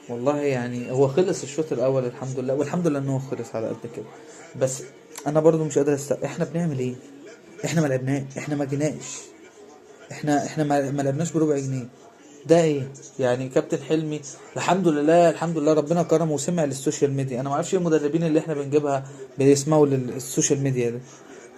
والله يعني هو خلص الشوط الاول الحمد لله، والحمد لله ان هو خلص على قد كده. بس انا برضو مش قادر احنا بنعمل ايه؟ احنا ما لعبناش، احنا ما جيناش، احنا ما لعبناش بربع جنيه. ده ايه يعني كابتن حلمي؟ الحمد لله، الحمد لله ربنا كرمه وسمع لل social media. انا ما اعرفش ايه المدربين اللي احنا بنجيبها بيسمعوا لل social media ده.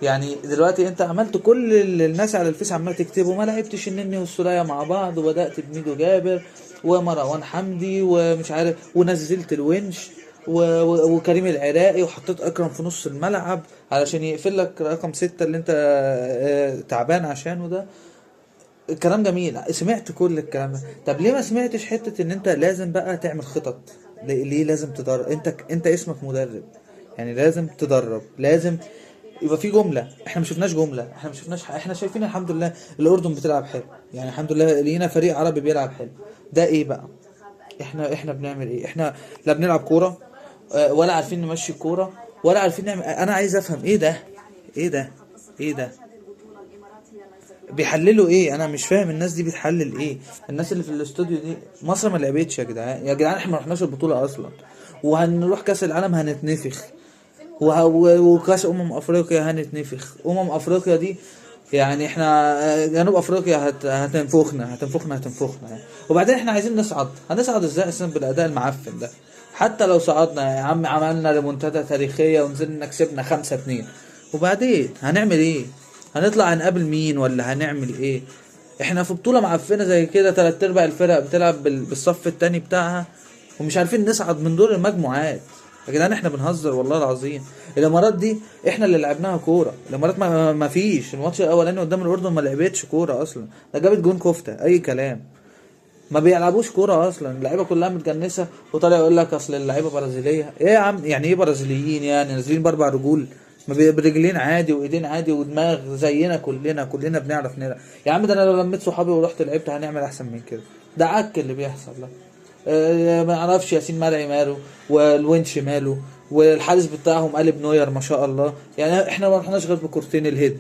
يعني دلوقتي انت عملت كل اللي الناس على الفيس عماله تكتبه، ما لعبتش النني والسوليه مع بعض، وبدات بميدو جابر ومروان حمدي ومش عارف، ونزلت الونش وكريم العراقي، وحطيت اكرم في نص الملعب علشان يقفل لك رقم 6 اللي انت تعبان عشانه ده. الكلام جميل، سمعت كل الكلام ده. طب ليه ما سمعتش حتة ان انت لازم بقى تعمل خطط؟ ليه لازم تدرب؟ انت اسمك مدرب، يعني لازم تدرب، لازم يبقى في جملة. احنا ما شفناش جملة، احنا ما شفناش احنا شايفين الحمد لله الاردن بتلعب حلو، يعني الحمد لله لينا فريق عربي بيلعب حلو. ده ايه بقى؟ احنا بنعمل ايه؟ احنا لا بنلعب كورة، ولا عارفين نمشي الكورة، ولا عارفين نعمل. انا عايز افهم ايه ده؟ ايه ده؟ ايه ده؟ بيحللوا ايه؟ انا مش فاهم الناس دي بتحلل ايه. الناس اللي في الاستوديو دي، مصر ما لعبتش يا جدعان، يا جدعان احنا ما رحناش البطولة اصلا، وهنروح كاس العالم هنتنفخ، وكاس افريقيا هنتنفخ. افريقيا دي يعني احنا جنوب افريقيا هتنفخنا، هتنفخنا، هتنفخنا يعني. وبعدين احنا عايزين نصعد، هنصعد ازاي اصلا بالاداء المعفن ده؟ حتى لو صعدنا يا عم، عملنا ريمونتادا تاريخية ونزلنا كسبنا 5-2، وبعدين هنعمل ايه؟ هنطلع هنقابل مين ولا هنعمل ايه؟ احنا في بطولة معفنة زي كده، 3/4 الفرق بتلعب بالصف التاني بتاعها، ومش عارفين نصعد من دور المجموعات. يا جدعان احنا بنهزر والله العظيم. الامارات دي احنا اللي لعبناها كورة، الامارات ما فيش الماتش الاولاني قدام الاردن ما لعبتش كورة اصلا، ده جابت جون كفته اي كلام، ما بيلعبوش كورة اصلا، اللعيبة كلها متجنسه، وطالع يقول لك اصل اللعيبة برازيليه. ايه يا عم؟ يعني ايه برازيليين؟ يعني نازلين باربع رجول؟ ما برجلين عادي وايدين عادي ودماغ زينا كلنا، كلنا بنعرف نلعب يا عم. ده انا لو لميت صحابي ورحت لعبت هنعمل احسن من كده. ده عك اللي بيحصل ده. ما اعرفش ياسين مرعي ماله، والونش ماله، والحارس بتاعهم قالب نوير ما شاء الله. يعني احنا ما رحناش غير بكورتين الهيد.